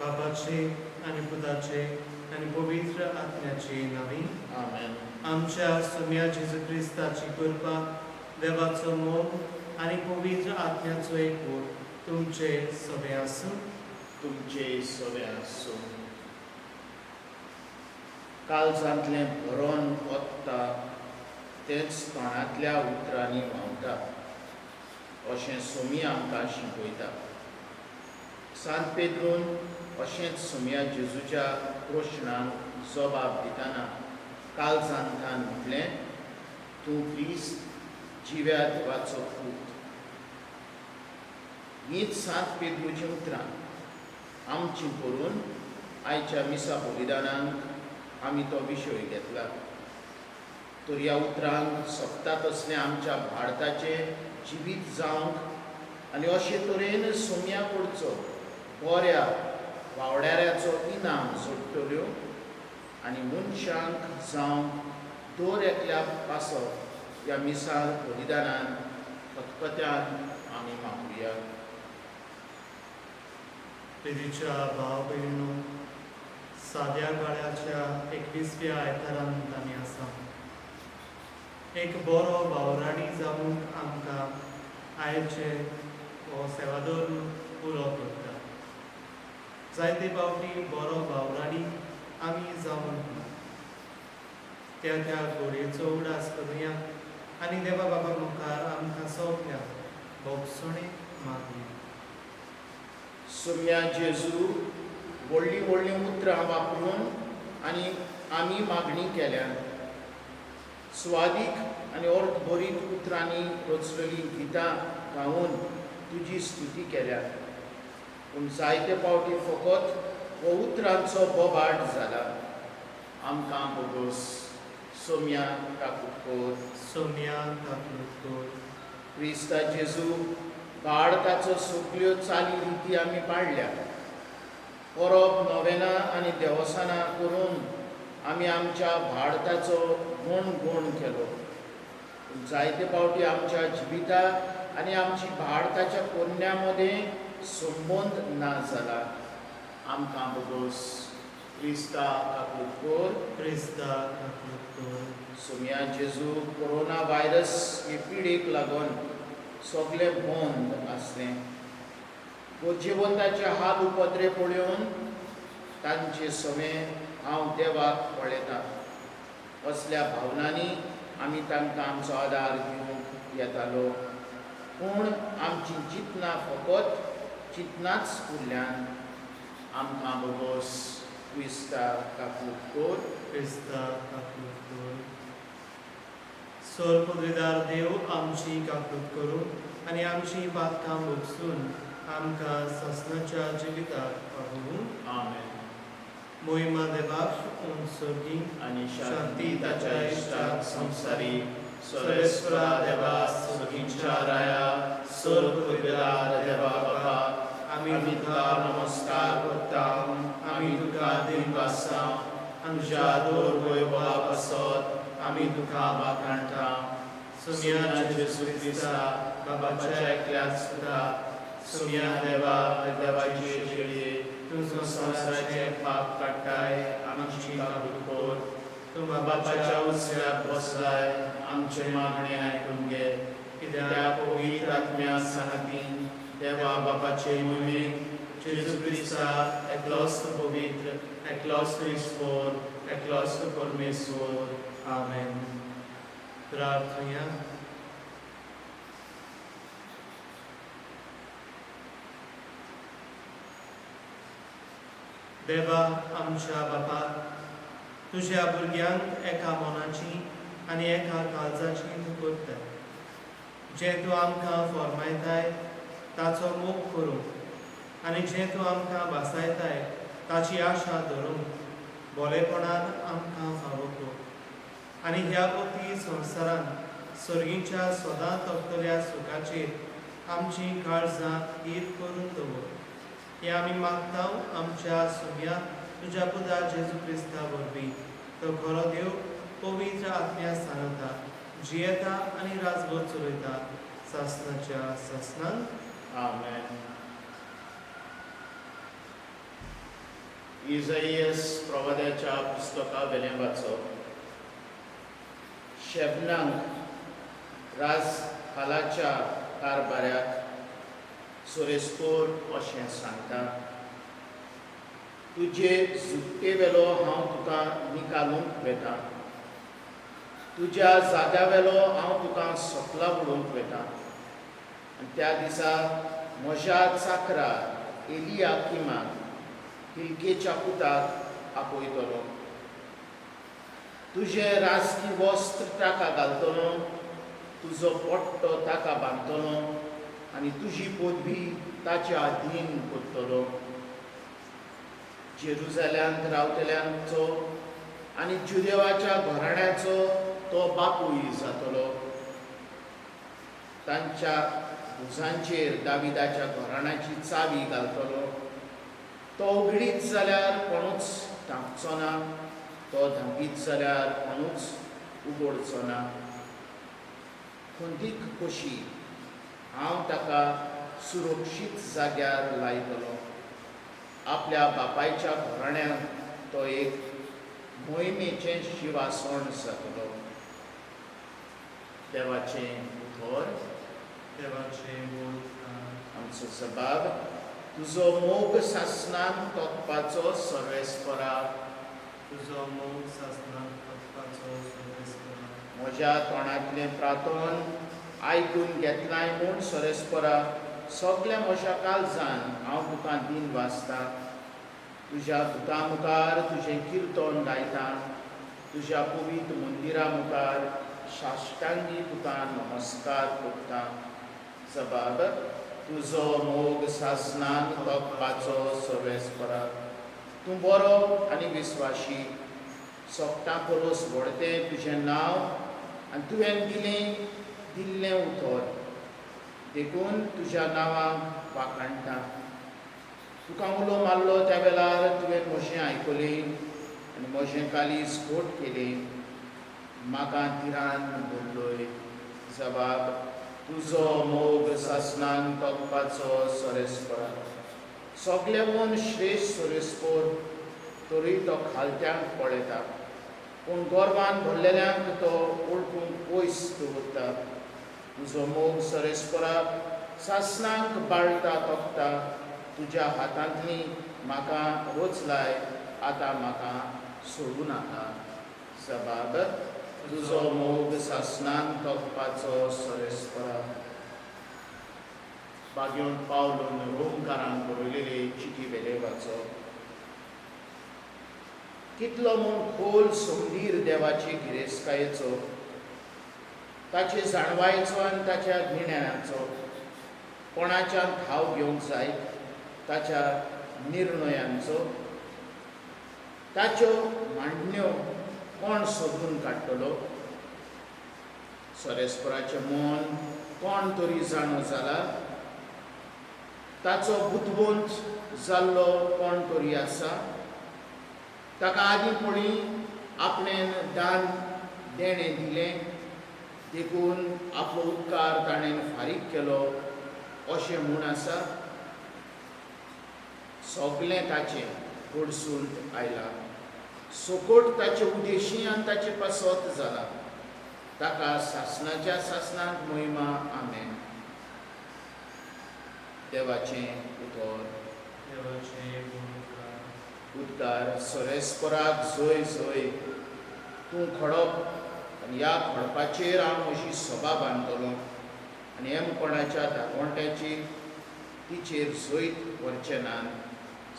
बापाचे आनी पुताचे आनी पवित्र आत्म्याचे नांवी आमेन. आमच्या सोम्या जेजू क्रिस्ताची कृपा, देवाचो मोग आनी पवित्र आत्म्याचो एकवट तुमचे सवे आसूं. तुमचे सवे आसूं. काळजांतलें भरोन ओत्ता तेंच तोंडांतल्या उतरांनी व्हांवता अशें सोमी आमकां शिकयता. सांत पेद्रून अशेंच सोमया जेजूच्या प्रश्नाक जबाब दितना काळजांतल्यान म्हटलें, तूं क्रिस्त, जिव्या देवाचो पूत. हीच सांत पेद्रूचीं उतरां आमचीं करून आयच्या मिसा बलिदानाक आमी तो विशय घेतला. तर ह्या उतरांक सोबता तसलें आमच्या भारताचें जिवीत जावंक आनी अशे तरेन सोम्या कडचो बऱ्या वावड्याऱ्याचो इनाम जोडटल्यो आनी मनशांक जावंक दर एकल्या पासत ह्या मिसा बलिदानान खतखत्यान आमी मागुया. प्रितीच्या भाव भयणींनो, साद्या काळाच्या 21व्या आयतारांत आमी आसा. एक बरो वावराडी जावंक आमकां आयचे हो सेवादोर उलो करता. जायते फावटी बरो वावराडी आमी जावंक ना. त्या त्या घोडयेचो उडास करुया आनी देवा बाबा मुखार आमकां सगळ्यांक भोगसणे मागुया. सोम्या जेजू, व्हडलीं व्हडलीं उतरां वापरून आनी आमी मागणी केल्या. स्वादीक आनी अर्थभरीत उतरांनी रचलेलीं गितां गावन तुजी स्तुती केल्या. पूण जायते फावटी फकत हो उतरांचो बोबाट जाला. आमकां बोगोस. सोम्या काकूट कर. सोम्या काकूट कर. क्रिस्ता जेजू, भारताचो सगल्यो चाली रिती आमी पाळ्ळ्या. परब, नोवेनां आनी देवसानां करून आमी आमच्या भारताचो गुण गुण केलो. पूण जायते फावटी आमच्या जिविता आनी आमची भारताच्या कोन्या मदें संबंद ना जाला. आमकां बोगोस. क्रिस्ता काकूट कर. क्रिस्ता काकूट कर. सोम्या जेजू, कोरोना व्हायरस हे पिडेक लागून सगळें बंद आसलें. गरजेवंताचे हाल उपद्रे पळोवन तांचे समें हांव देवाक पळयतां असल्या भावनांनी आमी तांकां आमचो आदार घेवंक येतालो. पूण आमचीं चिंतनां फकत चिंतनाच उरल्यान. आमकां बोगोस. क्रिस्ता काकूट कर. क्रिस्ता काकूट कर. सोर पदवीदार देव आमची काकूट करूं आनी आमची पातकां भोगसून आमकां सासणाच्या जिविताक पावोवं. आमेन. मोहिमा देवाक उंचोगी आनी शांती ताच्या इश्टाक संवसारी. सर्वेस्परा देवा, सगींच्या राया, सर्व पदवीदार देवा बाबा, आमी आमी तुका नमस्कार करता. आमी तुका दिनवासा. आमच्या दोर वैभवा पासत आमी तुका वाखाणटा. सोम्या जेजू क्रिस्ता, बाबाच्या एकल्याच पुता, सोम्या देवा, देवाची शेळये, तूं तूं संवसाराचे पाप काडटाय, आमची काकूट कर. तूं बापाच्या उजव्याक बसलाय, आमचे मागणे आयकून घे. कित्याक त्या पवित्र आत्म्या सांगातीन देवा बापाचे मोहिमेन जेजू क्रिस्ता एकलोच पवित्र, एकलोच ईश्वर, एकलोच परमेश्वर. आमेन. प्रार्थुया. देवा आमच्या बापा, तुज्या भुरग्यांक एका मनाची आनी एका काळजाची तूं करताय. जें तूं आमकां फॉर्मायताय ताचो मोग करूंक आनी जें तूं आमकां भासायताय ताची आशा धरूंक बोलेपणान आमकां फावो कर. आनी ह्या अती संवसारांत सर्गीच्या सदां तकतल्या सुखाचेर आमची काळजां थीर करून दवर. हें आमी मागता आमच्या सुम्या तुज्या पुता जेजू क्रिस्ता वरवीं. तो खरो देव पवित्र आत्म्या सांगता जियेता आनी राजवट चलयता सासनाच्या सासनांत. आमेन. इजाईयस प्रवाद्याच्या पुस्तका वेलें वाचप. शेबनांक राज हालाच्या कारभाऱ्याक सोरेस्कोर अशें सांगता, तुजे जुट्टे वेलो हांव तुका निकालूंक वेता, तुज्या जाग्या वेलो हांव तुका सोपला उडोवंक वेता. आनी त्या दिसा म्हज्या चाकरा एलियाकिमाक हिलकेच्या पुताक आपयतलो. तुजें राजकी वस्त्र ताका घालतलो, तुजो पट्टो ताका बांदतलो आनी तुजी पदवी ताच्या अधीन करतलो. जेरुजाल्यांत रावतल्यांचो आनी जुदेवाच्या घराण्याचो तो बापूय जातलो. तांच्या भुजांचेर दाविदाच्या घराण्याची चावी घालतलो. तो उगडीत जाल्यार कोणूच धांपचो ना, तो धांपीत जाल्यार कोणूच उगडचो ना. खंतीक कशी हांव ताका सुरक्षीत जाग्यार लायतलो. आपल्या बापायच्या घराण्यांत तो एक मोहिमेचें शिवासण जातलो. देवाचें उतर. देवाचें बोल. आमचो जबाब, तुजो मोग सासणान तोखपाचो सर्वेस्परा. तुजो मोग सासणान तोखपाचो सर्वेस्परा. म्हज्या तोंडांतलें प्रार्थन आयकून घेतलाय म्हूण सोरेस्परा, सगल्या म्हज्या काळजान हांव तुका दिन वाचतां. तुज्या भुता मुखार तुजें किर्तन गायतां, तुज्या पवित्र मंदिरा मुखार साश्टांगी तुका नमस्कार करता. जबाब, तुजो मोग सासणान तोखपाचो सर्वेस्परा. तूं बरो आनी विस्वाशी, सोगटां परस व्हडतें तुजें नांव आनी तुवें दिल्लें उतर, देखून तुज्या नांवाक वाखाणटा. तुका उलो मारलो त्या वेळार तुवें म्हजें आयकलें आनी म्हजें काळीज घट केलें, म्हाका धिरान भरलोय. जबाब, तुजो मोग सासणान तोखपाचो सोरेस्परा. सगल्यावन श्रेश्ठ सोरेस्पोर, तरी तो खालत्यांक पळयता, पूण गर्वान भरलेल्यांक तो वळखूंक पयस दवरता. तुजो मोग सोरेस्परा सासणाक बाळटा तोखता. तुज्या हातांतली म्हाका रोचलाय, आतां म्हाका सोडूं नाका. जबाब, तुजो मोग सासणान तोखपाचो सोरेस्परा. बागेवन पावलून रोमकारांक बरयलेले चिटी वेले वाचप. कितलो म्हूण खोल संदीर देवाची गिरेस्तकायेचो, ताचे जाणवायेचो आनी ताच्या गिन्यानाचो कोणाच्यान थाव घेवंक जाय, ताच्या निर्णयांचो, ताच्यो मांडण्यो कोण सोदून काडटलो? सोरेस्पराचें मन कोण तरी जाणो जाला, ताचो बुदवंत जाल्लो कोण तरी आसा. ताका आदीं पळी आपणें दान देणें दिलें, देखून आपलो उपकार ताणें फारीक केलो अशें म्हूण आसा. सगलें ताचें कडसून आयलां, सोकोट ताचे उदेशी आनी ताचे पासत जाला. ताका सासणाच्या सासणांत महिमा. आमेन. देवाचें उतर. देवाचें गुणगान. उद्गार. सोरेस्पराक जय जय. तूं खडप आनी ह्या खडपाचेर हांव म्हजी सभा बांदतलो आनी हेमकोणाच्या दागवंट्याची तिचेर जैत व्हरचें ना.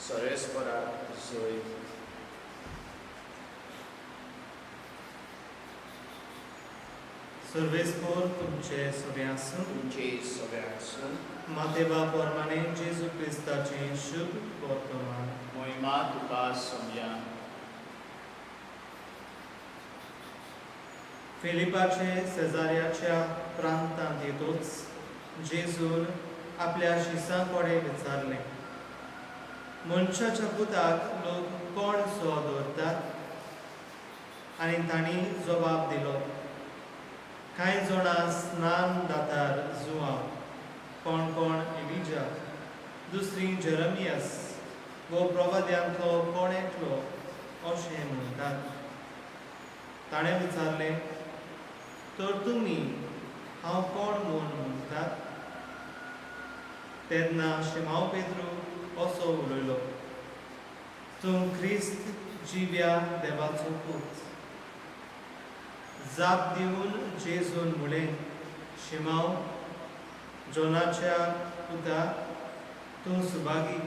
सोरेस्पराक जय. सर्वेस्पोर तुमचे सगळे आसूं. तुमचे सगळे आसूं. मातेवा प्रमाणे जेजू क्रिस्ताचें शुभ वर्तमान. महिमा तुका सोमया. फिलिपाचे शेजाऱ्याच्या प्रांतांत येतूच जेजून आपल्या शिसां कडेन विचारलें, मनशाच्या पुताक लोक कोण सो दवरतात? आनी तांणी जबाब दिलो, कांय जाणां स्नान दातार जुआंव, कोण कोण एलिजा, दुसरी जेरमियस वो प्रवाद्यांतलो कोण एकलो अशें म्हणटात. ताणें विचारलें, तर तुमी हांव कोण म्हूण म्हणटात? तेन्ना शिमांव पेद्रू असो उलयलो, तूं क्रिस्त जिव्या देवाचो पूत. जाप दिवन जेजून म्हळें, शिमांव, जोनाच्या पुता, तूं सुभागी,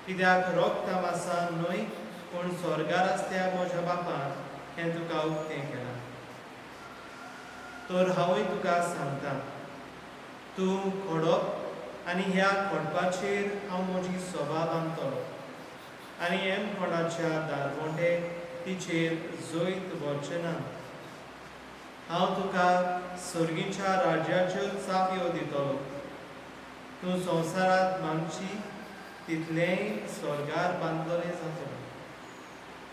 कित्याक रोगता मासान न्हय पूण स्वर्गार आसत्या म्हज्या बापान हें तुका उक्तें केलां. तर हांवूय तुका सांगता, तूं खडप आनी ह्या खडपाचेर हांव म्हजी सभा बांदतलो आनी एमकोणाच्या दारवंटे तिचेर जैत व्हरचें ना. हांव तुका सर्गीच्या राज्याच्यो चावयो दितलो. तूं संवसारांत बांदची तितलेंय स्वर्गार बांदतलें जातलें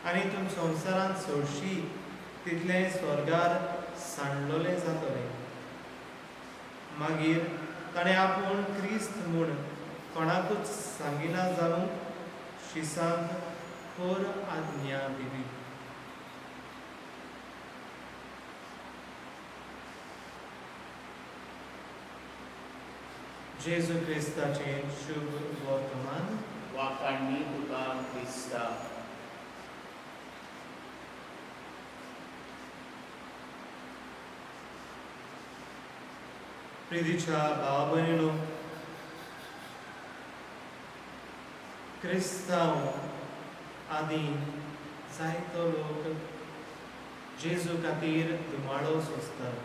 आनी तूं संवसारांत सोडशी तितलेंय स्वर्गार सांडलोलें जातलें. मागीर ताणें आपूण क्रिस्त म्हूण कोणाकूच सांगिना जावंक शिसांक खर आज्ञा दिली. जेजू क्रिस्ताचें शुभ वर्तमान. वाखाणणी तुका क्रिस्ता. प्रितीच्या भाव भयणीनो, क्रिस्तांव आदी जायतो लोक जेजू खातीर धुमाळो सोंसतात.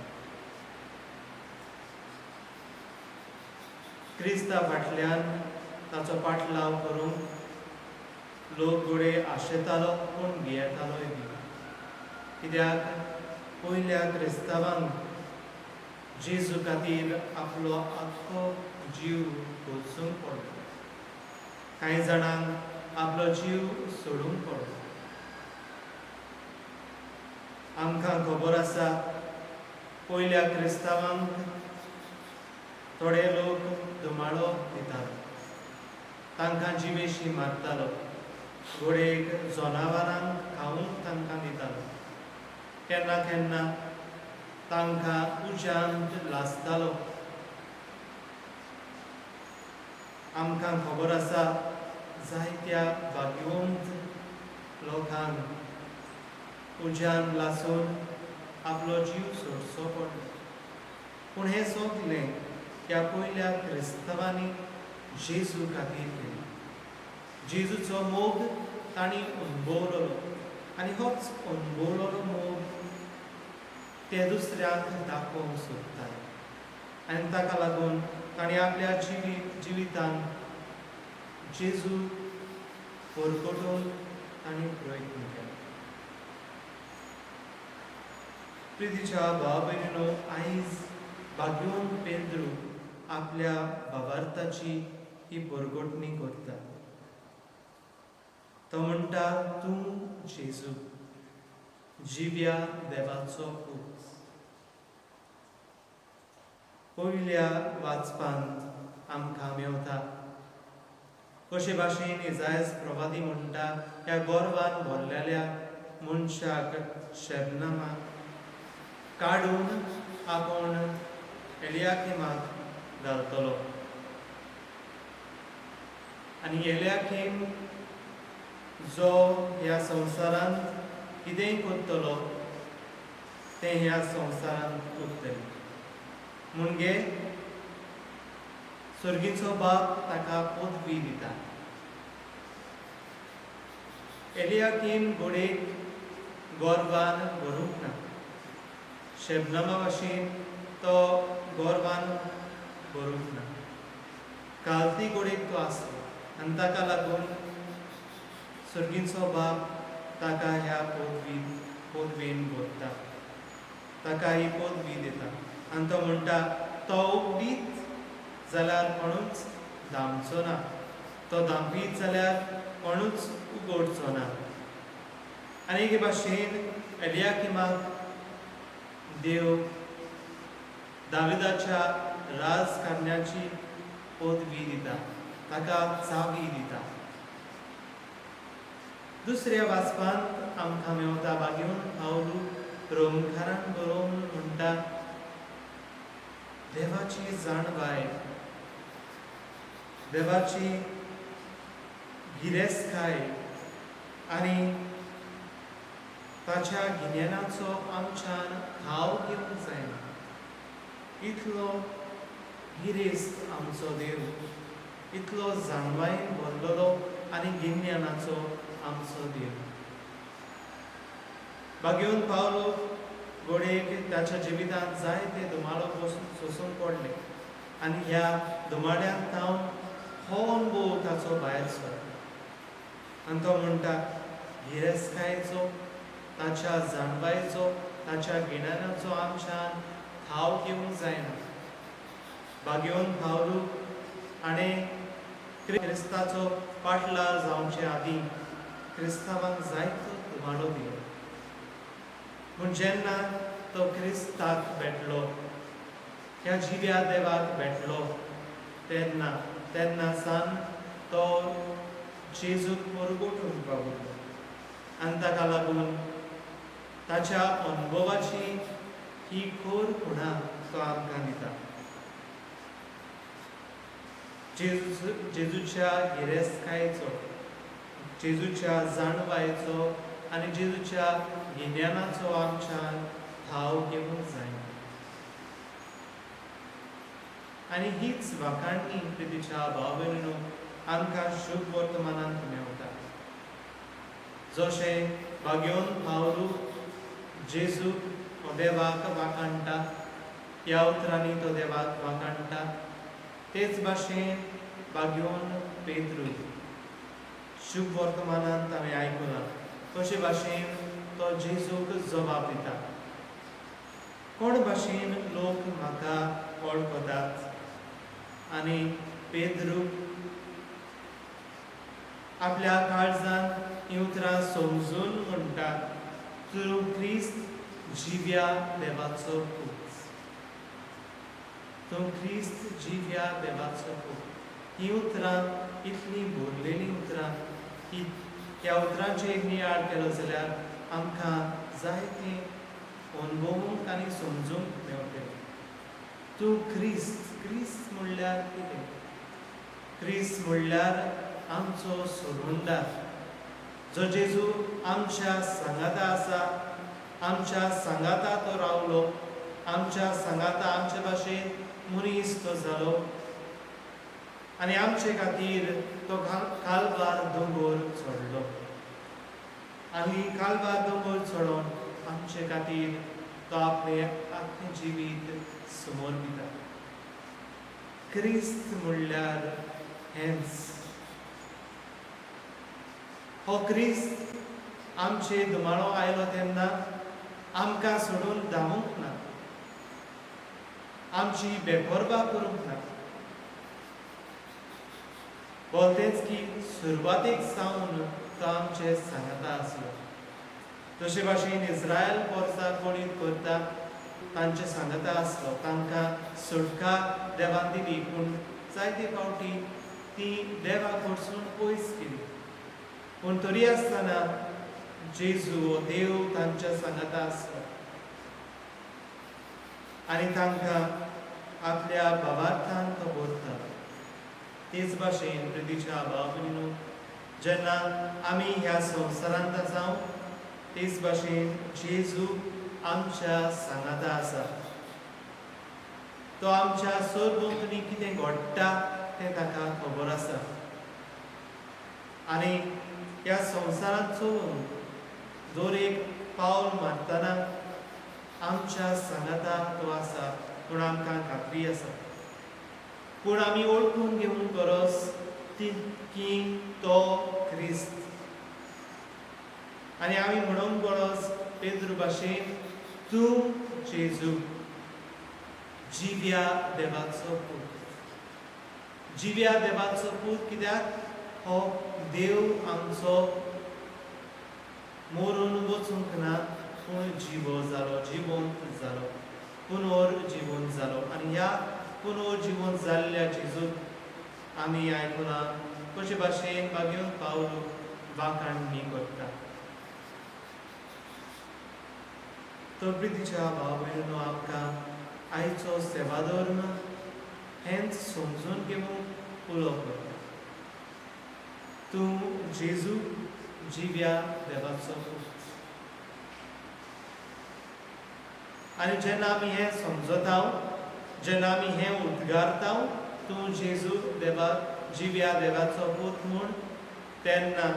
क्रिस्ता फाटल्यान ताचो पाटलाव करूंक लोक घोडे आशेतालो पूण भियेतालोय बी, कित्याक पयल्या क्रिस्तांवांक जेजू खातीर आपलो आख्खो जीव वचूंक पडलो. कांय जाणांक आपलो जीव सोडूंक पडलो. आमकां खबर आसा, पयल्या क्रिस्तांवांक थोडे लोक धुमाळो दितालो, तांकां जिवेशी मारतालो, घोडेक जनावरांक खावंक तांकां दितालो, केन्ना केन्ना तांकां उज्यांत लासतालो. आमकां खबर आसा, जायत्या भाग्यवंत लोकांक उज्यान लासून आपलो जीव सोडचो पडलो. पूण हें सगलें ह्या पयल्या क्रिस्तांवांनी जेजू खातीर केलें. जेजूचो मोग तांणी अणभवलो आनी होच अणभवलेलो मोग ते दुसऱ्यांक दाखोवंक सोदताले आनी ताका लागून तांणी आपल्या जिवितांत जेजू परगटोवंक तांणी प्रयत्न केलो. प्रितीच्या भाव भयणीनो, आयज भाग्यवंत पेद्रू आपल्या भावार्थाची ही परगटणी करता. तो म्हणटा, तूं जेजू जिव्या देवाचो पूत. पयल्या वाचपांत आमकां मेवता कशे भाशेन इजायज प्रवादी म्हणटा, ह्या गोरवान भरलेल्या मनशाक शेबनामाक काडून आपूण एलियाकिमाक घालतलो आनी एलियाकीम जो ह्या संवसारांत कितेंय करतलो तें ह्या संवसारांत उरतलें. म्हणजे सर्गीचो बाप ताका पदवी दिता. एलियाकीम घोडेक गोरवान भरूंक ना, शेबनामा भाशेन तो गोरवान भरूंक ना, कालती घोडेक तो आसलो आनी ताका लागून सर्गीचो बाप ताका ह्या पदवेन भरता, ताका ही पदवी दिता आनी तो म्हणटा, तो उगडीत जाल्यार कोणूच धांपचो ना, तो धांपीत जाल्यार कोणूच उगडचो ना. आनी एके भाशेन एलियाकिमाक देव दाविदाच्या राजकारण्याची पदवी दिता, ताका चावी दिता. दुसऱ्या वाचपांत आमकां मेवता बागेवन पावलू रोमकारान बरोवन म्हणटा, देवाची जाणवाय, देवाची गिरेस्तकाय आनी ताच्या गिन्यानाचो आमच्यान थाव घेवंक जायना. इतलो गिरेस्त आमचो देव, इतलो जाणवायेन भरलेलो आनी गिन्यानाचो आमचो देव. बागेवन पावलो घोडयेक ताच्या जिवितांत जायते धुमाळो बसून सोसूंक पडले आनी ह्या धुमाड्यांत थावन हो अनुभव ताचो भायर सरलो आनी तो म्हणटा, गिरेस्तकायेचो, ताच्या जाणवायेचो, ताच्या गिन्यानाचो आमच्यान थाव घेवंक जायना. बागेवन पावलू हाणें क्रिस्ताचो पाटलार जावचे आदीं क्रिस्तांवांक जायतो धुमाडो दिलो, पूण जेन्ना तो क्रिस्ताक भेटलो, ह्या जिव्या देवाक भेटलो, तेन्ना तेन्ना सान तो जेजूक परगटूंक पावलो आनी ताका लागून ताच्या अनुभवाची ही खर खुणा तो आमकां दिता. जेजूच्या गिरेस्तकायेचो, जेजूच्या जाणवायेचो आनी जेजूच्या गिन्यानाचो आमच्यान थाव घेवंक जायना. आनी हीच वाखाणणी प्रितीच्या भाव भयणीनो आमकां शुभ वर्तमानांत मेवता. जशें बागेवन पावलू जेजूक देवाक वाखाणटा, ह्या उतरांनी तो देवाक वाखाणटा, तेच भाशेन बागेवन पेत्रू शुभ वर्तमानांत आमी आयकुलां कशे भाशेन तो जेजूक जबाब दिता. कोण भाशेन लोक म्हाका वळखतात? आनी पेद्रू आपल्या काळजान हीं उतरां समजून म्हणटा, तूं क्रिस्त जिव्या देवाचो पूत, तूं क्रिस्त जिव्या देवाचो पूत. हीं उतरां इतलीं भरलेलीं उतरां की ह्या उतरांचेर नियाळ केलो जाल्यार आमकां जायतें अनुभवूंक आनी समजूंक मेळटलें. तूं क्रिस्त, क्रिस्त म्हणल्यार कितें? क्रिस्त म्हणल्यार आमचो सोडवणदार, जो जेजू आमच्या सांगाता आसा, आमच्या सांगाता तो रावलो, आमच्या सांगाता आमचे भाशेन मनीस तो जालो आनी आमचे खातीर तो कालवार दोंगर चडलो आनी कालवार दोंगर चडोवन आमचे खातीर तो आपलें आख्खें जिवीत समर्पिता. क्रिस्त म्हणल्यार हेंच. हो क्रिस्त आमचे धुमाळो आयलो तेन्ना आमकां सोडून धांवूंक ना, आमची बेपर्वा करूंक ना, बोलतेच की सुरवातेक सावन तो आमचे सांगाता आसलो. तशे भाशेन इस्रायल पोरसा कोणीत करता तांचे सांगाता आसलो, तांकां सुटका देवान दिली, पूण जायते फावटी ती देवा कडसून पयस केली. पूण तरी आसतना जेजू हो देव तांच्या सांगाता आसलो आनी तांकां आपल्या भावार्थान तो भरतालो. तेच भाशेन प्रितीच्या भाव भयणीनो, जेन्ना आमी ह्या संवसारांत आसाव तेच भाशेन जेजू आमच्या सांगाता आसा. तो आमच्या सरभोंवतणी कितें घडटा तें ताका खबर आसा आनी ह्या संवसारांत चलून दर एक पावल मारतना आमच्या सांगाता तो आसा पूण आमकां खात्री आसा. पूण आमी वळखून घेवंक गरज ती की तो क्रिस्त आनी आमी म्हणूंक गरज पेद्रू भाशेन, तूं जेजू जिव्या देवाचो पूत. जिव्या देवाचो पूत कित्याक? हो देव आमचो मरून वचूंक ना, पूण जिवो जालो, जिवंत जालो, पुनर्जिवन जालो. आनी ह्या पुनर्जिवन जाल्ल्या जेजूक आमी आयकुना कशे भाशेन बागेवन पावलो वाखाणणी करता. तर प्रितीच्या भाव भयणीनो, आमकां आयचो सेवाधर्म हेंच समजून घेवंक उलो करता. तूं जेजू जिव्या देवाचो पूत. आनी जेन्ना आमी हें समजता, जेन्ना आमी हें उद्गारता, तूं जेजू देवा जिव्या देवाचो पूत म्हूण, तेन्ना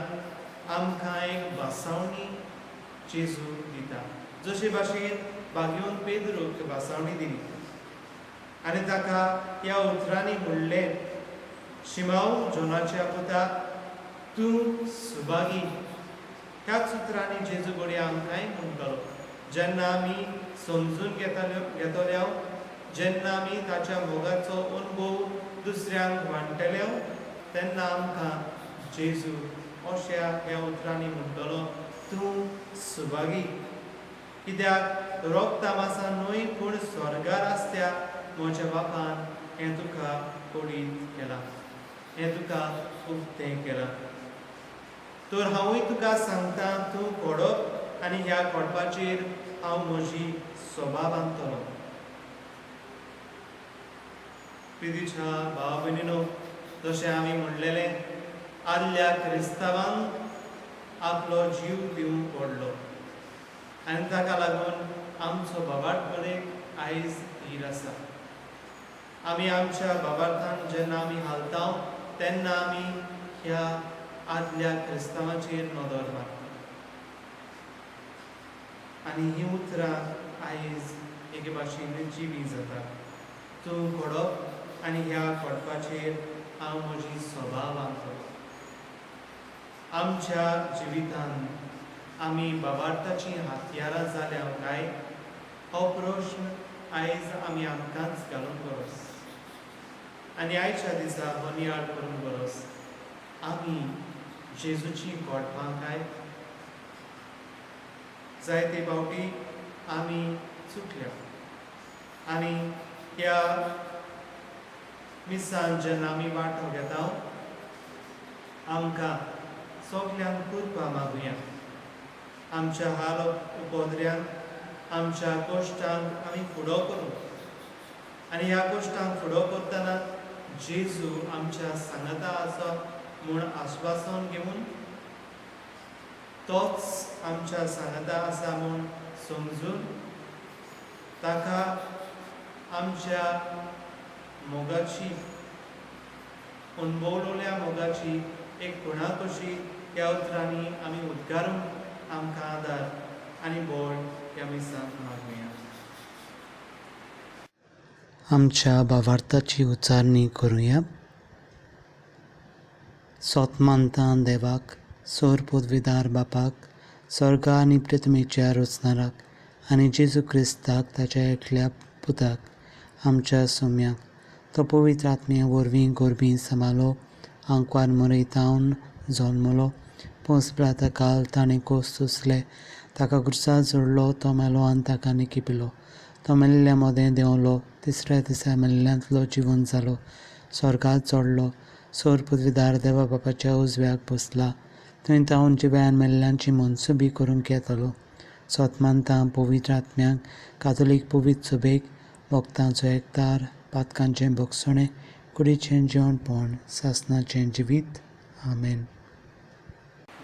आमकां एक भासावणी जेजू दिता, जशे भाशेन भाग्योन पेद्रूक भासावणी दिली आनी ताका ह्या उतरांनी म्हणलें, शिमाव जोनाच्या पुता, तूं सुभागी. ह्याच उतरांनी जेजू घडये आमकांय म्हणटलो, जेन्ना आमी समजून घेतले, जेन्ना आमी ताच्या मोगाचो अनुभव दुसऱ्यांक वांट्टले, तेन्ना आमकां जेजू अश्या ह्या उतरांनी म्हणटलो, तूं सुभागी, कित्याक रोगता मासा न्हय पूण स्वर्गार आसत्या म्हज्या बापान हें तुका कळीत केलां, हें तुका उक्तें केलां. तर हांवूय तुका सांगता, तूं कोडप आनी ह्या कोडपाचेर हांव म्हजी सोबा बांदतलो. प्रितीच्या भाव भयणीनो, जशें आमी म्हणलेलें, आदल्या क्रिस्तांवांक आपलो जीव दिवंक पडलो आनी ताका लागून आमचो बाबाट बरेक आयज थीर आसा. आमी आमच्या बाबार्थान जेन्ना आमी हालता तेन्ना आमी ह्या आदल्या क्रिस्तांवाचेर नदर मारता आनी हीं उतरां आयज एके भाशेन जिवी जाता. तूं कोडप आनी ह्या कोडपाचेर हांव म्हजी सोबा बांदतलो. आमच्या जिवितांत आमी बाबार्थाचीं हत्यारां जाल्या काय, हो प्रश्न आयज आमी आमकांच घालूंक गरज आनी आयच्या दिसा हो नियाळ करूंक गरज. आमी जेजूची कोडपां काय? जायते फावटी आमी चुकल्या आनी ह्या मिसान जेन्ना आमी वांटो घेता, आमकां सगल्यांक कृपा मागुया. आमच्या हाल उपद्र्यांक, आमच्या कश्टांक आमी फुडो करूं आनी ह्या कश्टांक फुडो करतना जेजू आमच्या सांगाता आसा म्हूण आश्वासन घेवन, तोच आमच्या सांगाता आसा म्हूण समजून, ताका आमच्या मोगाची, अणभवलेल्या मोगाची एक खुणा कशी ह्या उतरांनी आमी उद्गारून आमकां आदार आनी बळ ह्या मिसांत मागुया. आमच्या भावार्थाची उच्चारणी करुया. सोत मानता देवाक, सोर पदवीदार बापाक, स्वर्ग आनी पृथ्वीच्या रचणाराक, आनी जेजू क्रिस्ताक ताच्या एकल्या पुताक, आमच्या सोम्याक, तो पवित्र आत्म्या वरवीं गोरबी सांबाळो, आंकवार मरयतावन जल्मलो, पोंस काल ताणें कोस सोंसले, ताका खुर्सार जोडलो, तो मेलो आनी ताका निकिपिलो, तो मेल्ल्या मदें देंवलो, तिसऱ्या दिसा मेल्ल्यांतलो जिवन जालो, स्वर्गात चडलो, सोर पदवीदार देवा बापाच्या उजव्याक बसला, थंय तावन जिव्यान मेल्ल्यांची मनसुबी करूंक येतलो. सोत मानता पवित्र आत्म्याक, कातोलीक पवित्र सभेक, भक्तांचो एकतार, पातकांचें भोगसणें, कुडीचें जेवणपण, सासनाचें जिवीत. आमेन.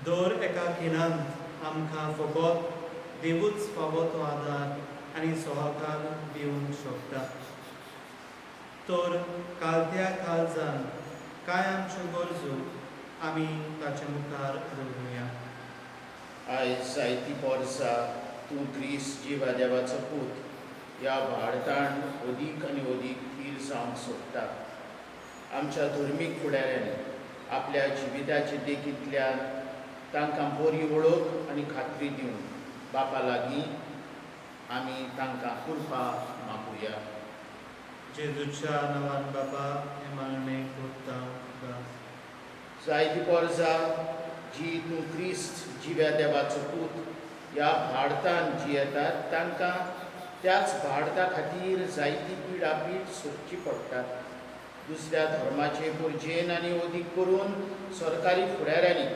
दर एका खिणांत आमकां फकत देवूच फावो तो आदार आनी सहकार दिवंक शकता. तर कालत्या काळजान कांय आमच्यो गरजो आमी ताचे मुखार दवरुया. आयज जायती वर्सां तूं क्रिस्त जिवा देवाचो पूत ह्या भारतान अदीक आनी अदीक थीर जावंक सोदता. आमच्या धर्मीक फुडाऱ्यांनी आपल्या जिविताचे देखींतल्यान तांकां बरी वळख आनी खात्री दिवन बापा लागीं आमी तांकां कृपा मागुया. जेजूच्या नांवान बाबा हें मागणें करता तुका. जायती वर्सां जी तूं क्रिस्त जिव्या देवाचो पूत ह्या भारतान जियेतात, तांकां त्याच भारता खातीर जायती पिडापीड सोंसची पडटा. दुसऱ्या धर्माचे पुर्जेन आनी अदीक करून सरकारी फुडाऱ्यांनी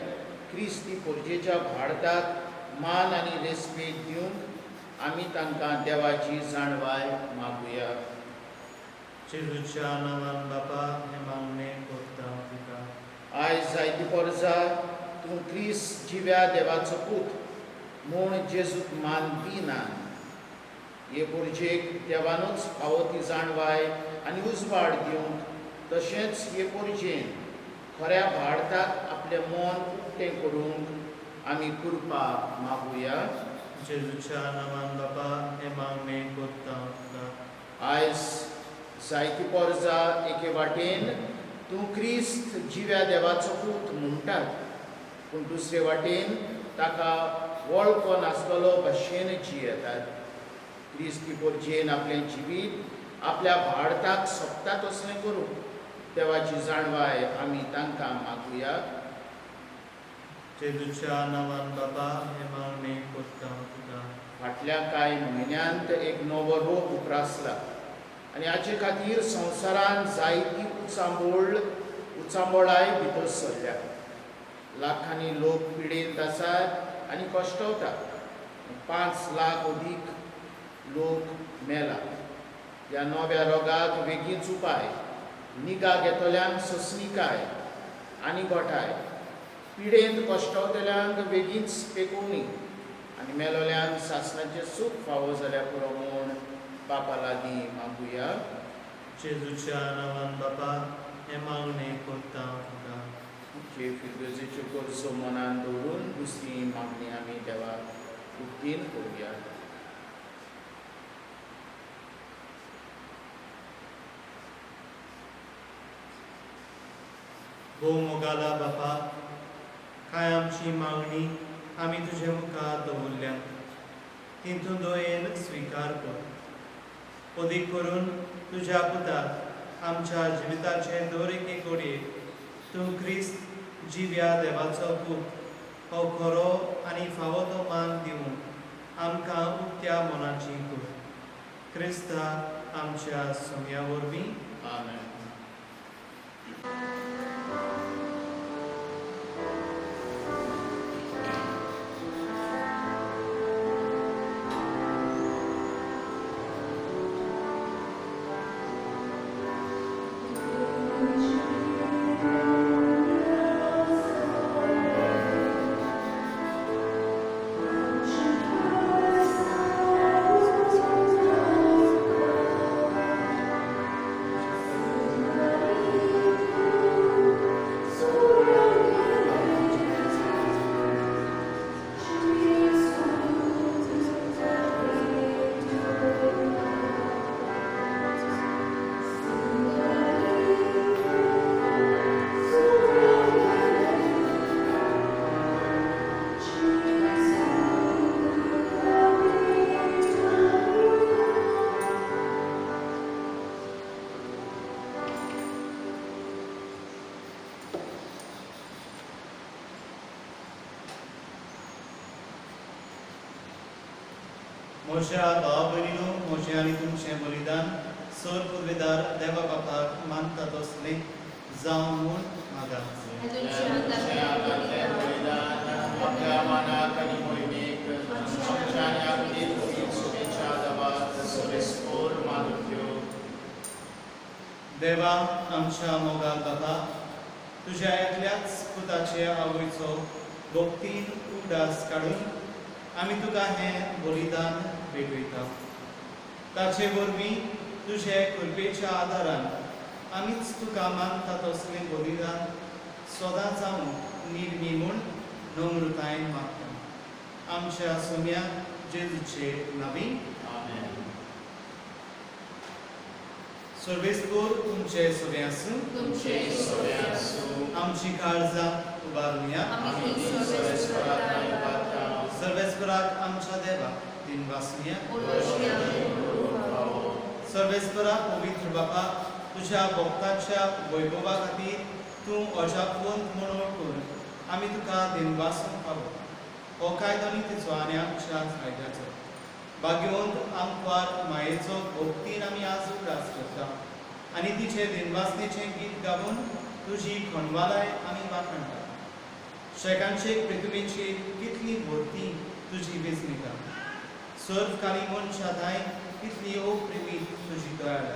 क्रिस्ती पोरजेच्या भारताक मान आनी रेस्पेद दिवंक आमी तांकां देवाची जाणवाय मागुया. जेजूच्या नांवान बापा हें मागणें करता तुका. आयज जायती पोरजा तूं क्रिस्त जिव्या देवाचो पूत म्हूण जेजूक मान दिना. हे पोरजेक देवानूच फावो ती जाणवाय आनी उजवाड दिवंक, तशेंच हे पोरजेन खऱ्या भारताक आपलें मन उक्तें करूंक आमी कृपा मागुया. जेजूच्या नांवान बापा हें मागणें करता तुका. आयज जायती पोरजा एके वाटेन तूं क्रिस्त जिव्या देवाचो पूत म्हणटात, पूण दुसरे वाटेन ताका वळखो नासलेलो भशेन जियेतात. क्रिस्ती पोरजेन आपलें जिवीत आपल्या भारताक सोबता तसलें करूंक देवाची जाणवाय आमी तांकां मागुया. जेजूच्या नांवान बापा हें मागणें करता तुका. फाटल्या कांय म्हयन्यांत एक नवो रोग उप्रासला आनी हाचे खातीर संवसारांत जायती उचांबळाय भितर सरल्या. लाखांनी लोक पिडेंत आसात आनी कश्टवतात. 5 लाख अदीक लोक मेला. ह्या नव्या रोगाक वेगींच उपाय, निगा घेतल्यांक सोंसणीकाय आनी गोठाय, पिडेंत कश्टवतल्यांक वेगींच पेकोवणी आनी मेलोल्यांक सासणाचें सूख फावो जाल्यार पुरो म्हूण बापा लागीं मागुया. जेजूच्या नांवान बापा हें मागणें करता तुका. आमचे फिरगजेच्यो गरजो मनान दवरून दुसरी मागणी आमी देवाक उक्तीन करुया. भोव मोगाला बापा, कांय आमची मागणी आमी तुजे मुखार दवरल्या ती तूं दयेन स्विकार कर. अदीक करून तुज्या पुताक आमच्या जिविताचे दर एके घडयेक तूं क्रिस्त जिव्या देवाचो पूत हो खरो आनी फावो तो मान दिवंक आमकां उक्त्या मनाची कर. क्रिस्ता आमच्या सोम्या वरवीं. आमेन. म्हज्या भाव भयणीनो, म्हजें आनी तुमचें बलिदान सर पुर्वेदार देवा बापाक मानता तसलें जावं म्हूण मागात. आपल्या मनाक आनी मोहिमेक आमच्या आनी आपले शुभेच्छा देवाक सोरेस्पोर मानुत्यो. देवा आमच्या मोगाल बाबा, तुज्या एकल्याच पुताचे आवयचो भक्तीन उगडास काडून आमी तुका हें बलिदान भेटयता. ताचे वरवीं तुजे कृपेच्या आदारान आमीच तुका मानता तसलें बलिदान सदां जावन निर्मी म्हूण नम्रतायेन मागता. आमच्या सोम्या जेजूचे नांवी. आमेन. सर्वेस्पोर तुमचे सगळें आसूं. तुमचे सगळें आसूं. आमची काळजां उबारुया. आमी सर्वेस्पराक उबारता. सर्वेस्पराक आमच्या देवाक दिनवासुया. सर्वेस्परा पवित्र बापा, तुज्या भक्तांच्या वैभवा खातीर तूं अजापवंत म्हूण वळखून आमी तुका दिनवासूंक पावो. हो कायदो न्ही तिचो आनी आमच्या फायद्याचो. भाग्यवंत आमकार मायेचो भक्तीन आमी आज उगडास करता आनी तिचे दिनवासनेचें गीत गावन तुजी खणवालाय आमी वाखाणटा. शेकांचे पृथ्वीचेर कितली भरती तुजी वेचणिका सर्व काली मनशां थांय कितली अप्रेमीत तुजी दयाळ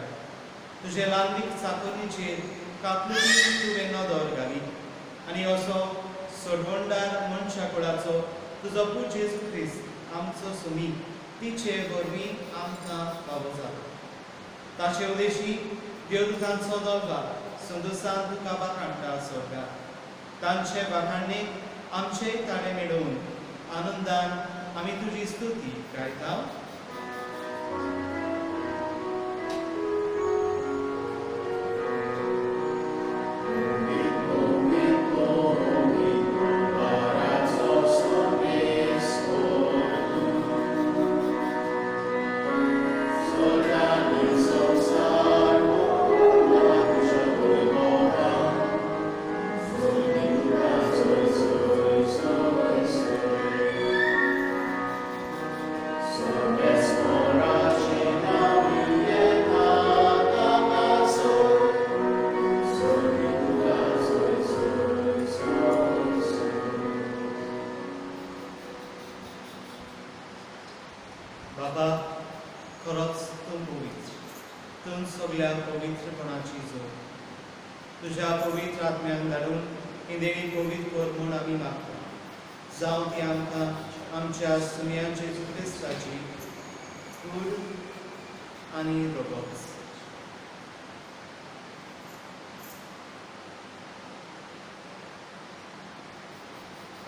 तुजे ल्हानवीक चाकोरीचेर काकलुतीन तुवें नदर घाली आनी असो सोडवणदार मनशा कुळाचो तुजो पूत जेजू क्रिस्त आमचो सुमी तिचे वरवीं आमकां फावो जालो. ताचे उदेशी देवदूतांचो दलवा संतोसान तुका वाखाणटा स्वर्गार तांचे वाखाणणेक आमचे ताळे मेळोवन आनंदान आमी तुजी स्तुती गायता. बाबा खरोच तूं पवित्र, तूं सगल्या पवित्रपणाची जोड. तुज्या पवित्र आत्म्यान धाडून ही देणी पवित्र कर म्हूण आमी मागता. जावं ती आमकां आमच्या सुम्या जेजू क्रिस्ताची कूड आनी रगत.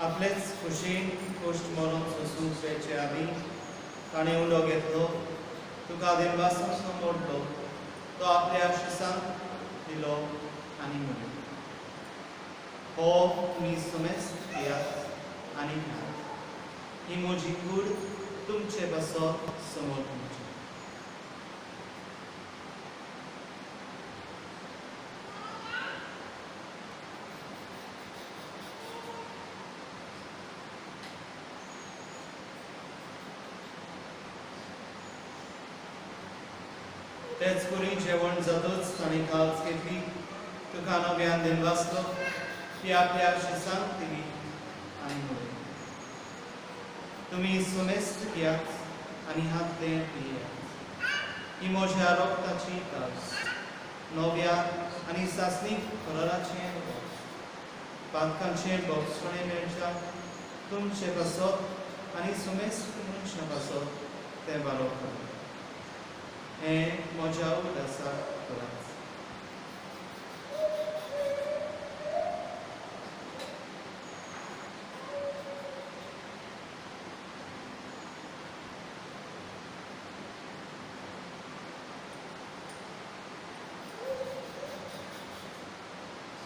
आपलेच खुशेन कोश्ट मरण सोसूंक वेचे आदीं ताणें उलो घेतलो, तुका देवासो मोडलो, तो आपल्या शिसांक दिलो आनी म्हणलें, हो तुमी समेस्त पियात आनी खायात, ही म्हजी कूड तुमचे पासत समर्पणची. तेच परी जेवण जातच ताणें काल्स घेतली, तुका नव्यान देवासलो, ती आपल्या शिसांक दिली आनी म्हणलें, तुमी समेस्त पियात आनी हातलें पियात, ही म्हज्या रक्ताची काल्स, नव्या आनी सासणीक कराराचें रगत, पातकांचें भोगसणें मेळच्या तुमचे पासत आनी समेस्त मनशां पासत तें वालोर. हें म्हज्या उदासाक करात.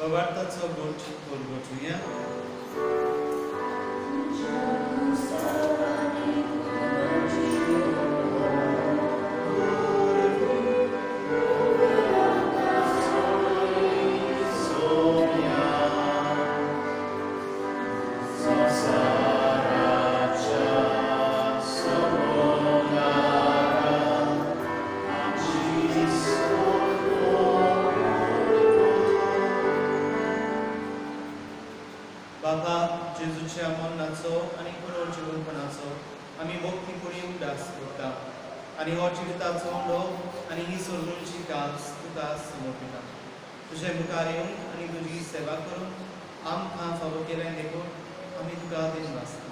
बाबार्थाचो गोट गोटुया. बाबा जेजूच्या मरणाचो आनी पुनर्जिवनपणाचो आमी भक्तीपुणी उगडास करता आनी हो जिविताचो उंडो आनी ही सोडूनची काज तुका समर्पिता. तुजे मुखार येवन आनी तुजी सेवा करून आमकां फावो केलें देखून आमी तुका दिनवासता.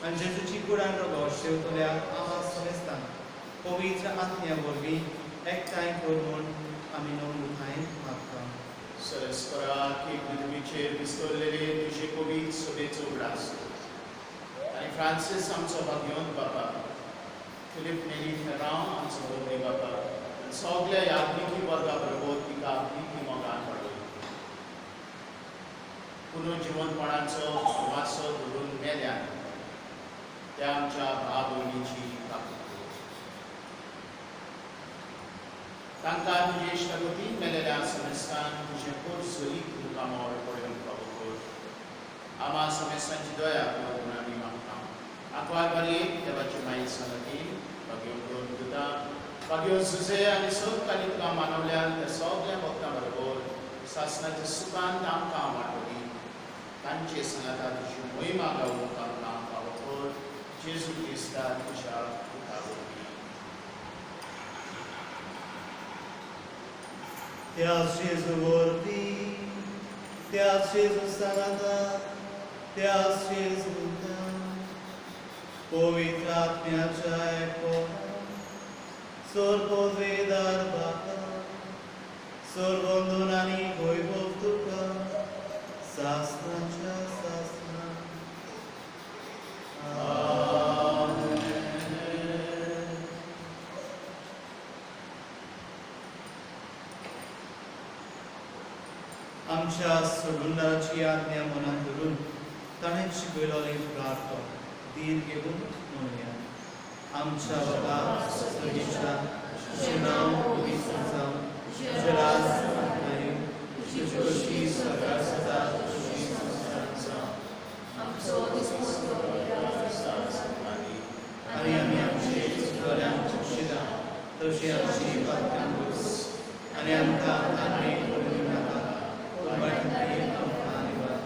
आनी जेजूची कुडान रगत शेवतल्या आमा समेस्तान पवित्र आत्म्या वरवीं एकठांय कर म्हूण आमी नम्रतायेन मागता. सरस्पराक एक पृथ्वीचेर विस्तरलेले तुजे पवित्र सभेचो उगडास आनी फ्रांसीस आमचो भाग्यवंत बापा, फिलीप नेरी फेरांव आमचो होबरी बापा आनी सगल्या याज्ञिकी वर्गा बरोबर तिका आपली मोगान वाडयली. पुनर्जिवनपणाचो वासो धरून मेल्यान त्या आमच्या भाव भयणीची काकूट. तांकां तुजे इश्टागतीन मेलेल्या समेस्तान तुजें पोर सलीक मुखामळ पळोवंक फावो कर. आमा समेस्तांची दया कर म्हूण आमी मागता. आंकवार बारयेक देवाचे माये संगतीन भाग्यो दुता भाग्यो सुजे आनी सगळ्यांनी तुका मानवल्यान त्या सगळ्या भक्तां बरोबर सासणाच्या सुखान आमकां वांटोली. तांचे सांगाता तुजी मोहिमा गावूंक आमकां फावो कर, जेजू क्रिस्ता तुज्या पुता वरवीं. त्याच जेजू वरवीं, त्याच जेजू सांगाता, त्याच जेजूता, पवित्र आत्म्याच्या एकपणान, सर्ववेदार बापा, सर्वंदन आनी वैभव तुका सासनाच्या सासना. आमच्या सोडुंदाराची आज्ञा मनात धरून ताणें शिकयलोले प्रार्थना धीर घेवन म्हणुया. आमच्या बाबा स्वर्गीच्या, तुजें नांव पवित्र जावं, तुजें राज आमकां येवं, तुजी खोशी स्वर्गार जाता तशी संवसारांत जावं. आनी आमी आमचे चुकल्यांक बक्षिता तशी आमची पातकां पुस, आनी आमकां तांणी पडून दिवनाका, पूण वायटांतली आमकां निवार.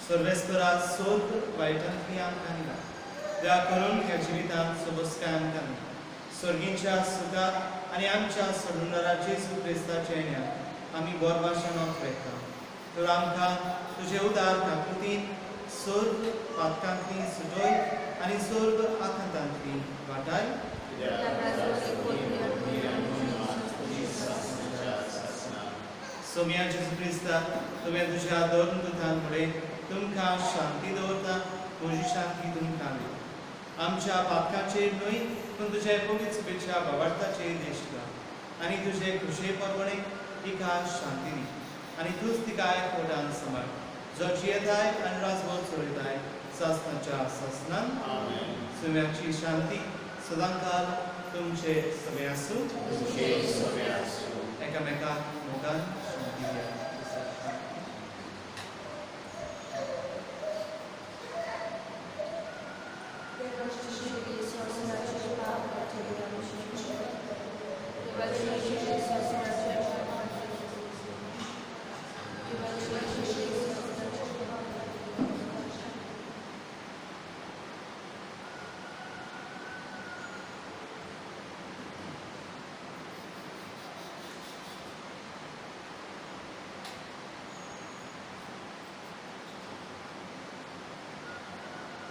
सर्वेस्परा सोद वायटांतली आमकां निवार, दया करून ह्या जिवितांत सोबसकाय आमकां दी. स्वर्गींच्या सुखाक आनी आमच्या सोडुंदारा जेजू क्रिस्ताच्या येण्याक आमी बोरभाशेन ओंकरेता. तर आमकां तुजे उदार काकुतीन सर्व पातकांतली सुटय आनी सर्व आखातांतली वाटाय. सोम्या जेजू क्रिस्ता, तुवें तुज्या दोन दुतांक म्हळें, तुमकां शांती दवरता, म्हजी शांती तुमकां दिता. आमच्या पातकांचेर न्हय, पूण तुज्या पवित्र शुभेच्छा बाबार्थाचेर देश घाल, आनी तुजे खुशे परवणे तिका शांती दी, आनी तूंच तिका एकवटान सांबाळ, जो जियेताय आनी राजवट चलयताय सासनाच्या सासनान. सुम्याची शांती सदांकाल तुमचे सगळे आसूं. एकामेकाक मोगान शांती दिया.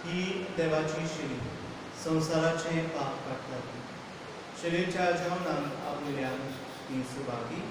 ही देवाची शिरी संवसाराचें पाप काडटा. शिरेच्या जेवणाक आपल्यान ती सुभागी.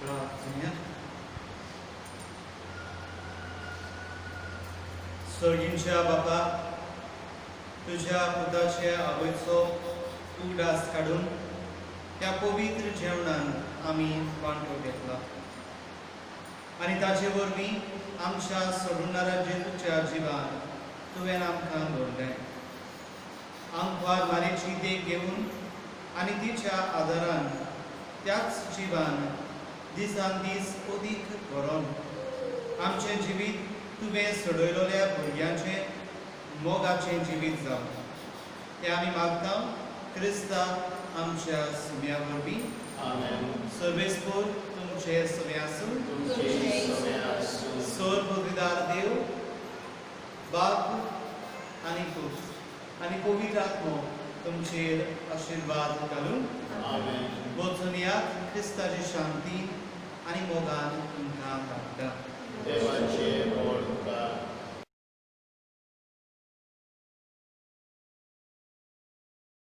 प्रार्थना. सर्गींच्या बापा, तुझ्या पुताचे आवयचो उगडास काडून त्या पवित्र जेवणान आमी वांटो घेतला आनी ताचे वरवीं आमच्या सोडणाऱ्या जेजूच्या जिवान तुवें आमकां घडलें. आमकां मारेची देख घेवन आनी तिच्या आदारान त्याच जिवान दिसान दीस अदीक भरोन आमचें जिवीत तुवें सोडयलेल्या भुरग्यांचें मोगाचें जिवीत जावं, तें आमी मागता क्रिस्ता आमच्या सुम्या वरवीं. आमेन. सर्वेस्पोर तुमचे सुमे आसूं. तुमचे समे आसूं. सोर पविदार देव बाप आनी पूत आनी पवित्र आत्मो तुमचेर आशिर्वाद घालून. आमेन. वचून यात, क्रिस्ताची शांती आनी मोगान तुमकां धाडटा. देवाची